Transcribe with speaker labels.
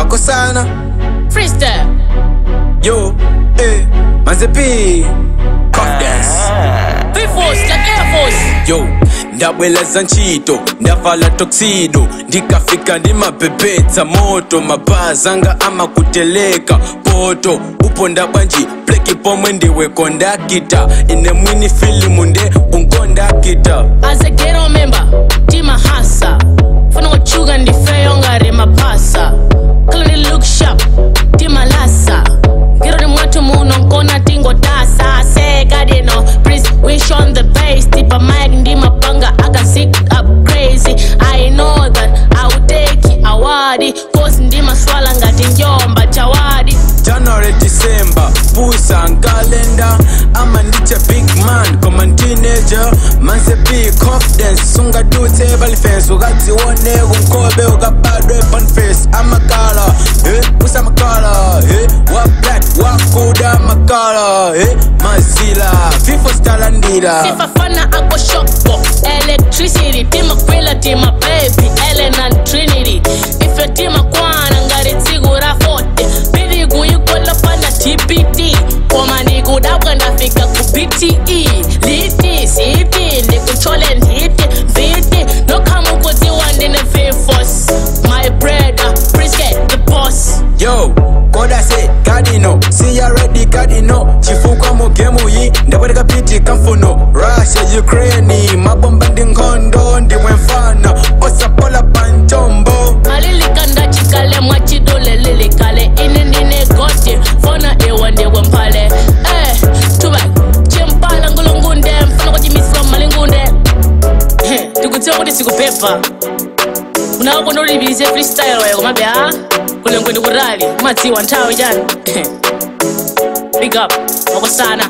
Speaker 1: Makosana.
Speaker 2: Freestyle.
Speaker 1: Yo, Mazepi. Confidence.
Speaker 2: V-Force, like Air Force.
Speaker 1: Yo, ndabweleza ntchito, ndavala tuxedo, ndikafika ndimapepetsa moto, mabazanga amakuteleka poto, uponda bwanji pleki pomwe ndiwe kondakita, ine mwini filimu nde unkondakita.
Speaker 2: As a ghetto member, timahasa. Funa kuchuka ndifeyo ngari mapasa. Clearly look sharp, timalasa. Ghetto ni mwathu muno nkona tingotasa. Sekadino, please wish on the base. Tipa mic ndimapanga aka sick up crazy. I know that I will take award. Cause ndimaswala ngati njomba chawadi.
Speaker 1: January, December, pusa nkalenda, ama ndiche big man, koma teenager, manse be confidence, sungadutse balifence, ukadzione kumkobe ukabadwe panface, amakala, pusa makala, wa black, wa kuda makala, mazila, fifo stalandira.
Speaker 2: Sifafana ako shoko electricity timakwila tima baby Ellen and Trinity ife timakwana ngati tsiku ra 40 pili kuyikola pana TPT koma ndikudabwa ndafika ku BTE liti siti ndikuchole nditi mviti nokhamukudziwa ndine V-Force my brother Brisket the boss.
Speaker 1: Yo, koda se kadino, see ya ready kadino, chifukwa mu game yi ndabwereka piti kamfuno, Russia Ukraine, mabomba ndi nkhondo ndiwe mfana, osapola panchombo.
Speaker 2: Malilikanda chikale mwachidule lilikale ine ndine goti fona iwe ndiwe mphale tuba chimpala ngulungunde mfana kwachimiswa malingunde ndikudziwa kuti sikupepa unawakonda ulipirize freestyle wayo komabe a kulengwe ndikutali umadziwa nthawi chani. Big up makosana.